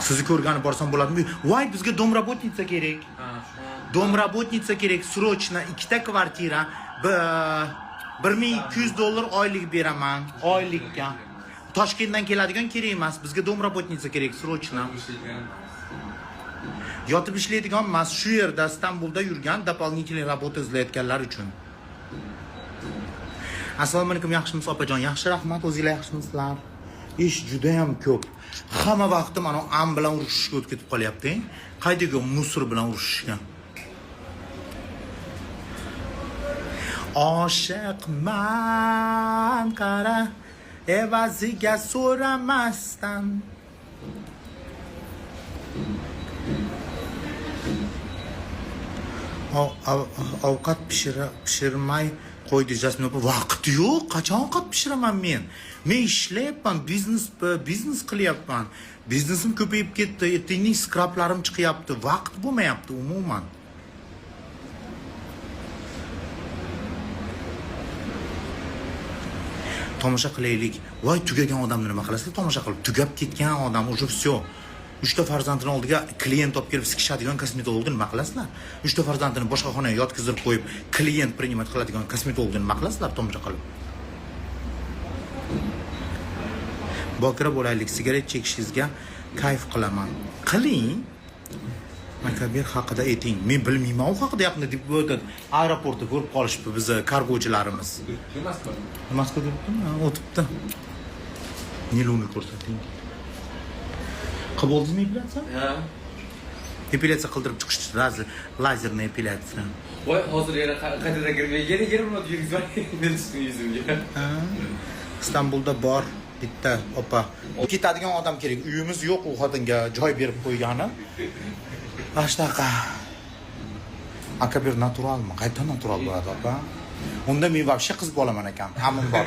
Sizni ko'rgani borsam bo'ladimi? Voy, bizga домработница kerak. Домработница kerak срочно, ikkita kvartira, $1200 oylik beraman, oylikka. Toshkentdan keladigan kerak emas, bizga домработница kerak срочно. Yotib ishlaydigan emas, shu yerda Istanbulda yurgan дополнительный работа izlayotganlar uchun. Assalomu alaykum, yaxshimisiz opajon? Yaxshi, rahmat, o'zinglar yaxshimisizlar? Ish juda ham ko'p. Hamma vaqtim ana am bilan urushishga o'tib ketib qolyapti. Qaydaga мусор bilan urushishga. Oshiqman qara evaziga so'ramasdan. Ovqat pishirmay qo'ydi Jasmin opa. Vaqt yo'q, qachon ovqat pishiraman men? Men ishlayapman, biznes qilyapman. Biznesim ko'payib ketdi, ertangi skrablarim chiqyapti, vaqt bo'lmayapti umuman. Tomosha qilaylik. Voy, tugagan odamni nima qilasizlar tomosha qilib? Tugab ketgan odam уже всё. Uchta farzandini oldiga klient olib kelib sikishadigan kosmetologni nima qilasizlar? Uchta farzandini boshqa xonaga yotqizib qo'yib, klient принимать qiladigan kosmetologni nima qilasizlar tomosha qilib? Bokira bo'laylik, sigaret chekishingizga kayf qilaman. Qiling. Makabir haqida ayting. Men bilmayman u haqida, yaqinda deb o'tadi. Aeroportda ko'rib qolishibdi bizni kargochilarimiz. Moskva. Moskvada yuribdimi? Ha, o'tibdi. Niluni ko'rsating. Qilib oldingizmi epilyatsiya? Ha. Epilyatsiya qildirib chiqishdi, лазерный эпиляция. Voy, hozir yana qaytadan kirib, yana 20 minut yurgizmay tushdim yuzimga. Ha. Istanbulda bor bitta opa. Ketadigan odam kerak. Uyimiz yo'q u xotinga joy berib qo'ygani. Mana shunaqa. Akabir naturalmi? Qayerdan natural bo'ladi opa? Unda men вообще qiz bolaman ekan. Amin bor.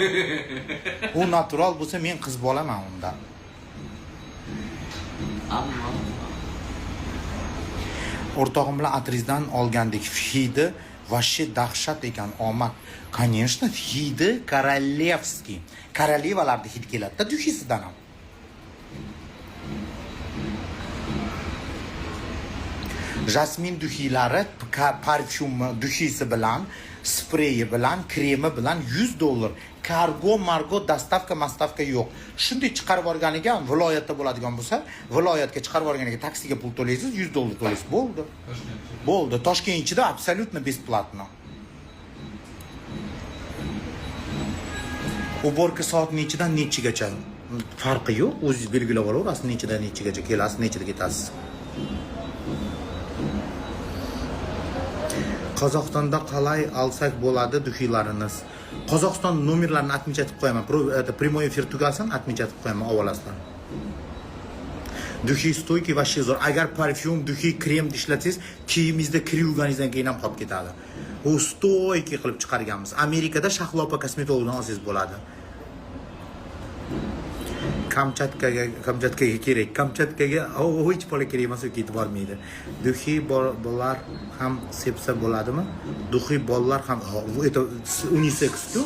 U natural bo'lsa men qiz bolaman unda. Ammo O'rtog'im bilan Atrizdan olgandik hidi вообще dahshat ekan, omad. Конечно, hidi королевский. Королева larda hid keladi-da духи sidan ham. Jasmin духи lari parfyumi духи si bilan, spreyi bilan, kremi bilan $100. Kargo, margo, доставка, mastavka yo'q. Shunday chiqarib yuborganiga viloyatda bo'ladigan bo'lsa, viloyatga chiqarib yuborganiga taksiga pul to'laysiz, $100 to'laysiz. Bo'ldi. Bo'ldi. Toshkent ichida абсолютно бесплатно. Уборка soat nechidan nechigacha? Farqi yo'q, o'zingiz belgilab olaverasiz, nechidan nechigacha kelasiz, nechida ketasiz. Qozog'istonda qalay olsak bo'ladi духи lariniz? Qozog'iston nomerlarini отмечать qilib qo'yaman. Это прямой эфир tugasin, отмечать qilib qo'yaman, olib olasizlar. Духи стойкий вообще zo'r. Agar parfyum, духи, krem ishlatsangiz, kiyimingizda kir yuvganingizdan keyin ham qolib ketadi. U стойкий qilib chiqarganmiz. Amerikada Shahlo opa kosmetologdan olsangiz bo'ladi. Kamchatkaga kerak. Kamchatkaga hech bola kerak emas, u ketib bormaydi. Духи bolalar ham sepsa bo'ladimi? Духи bolalar ham, это unisex-ku.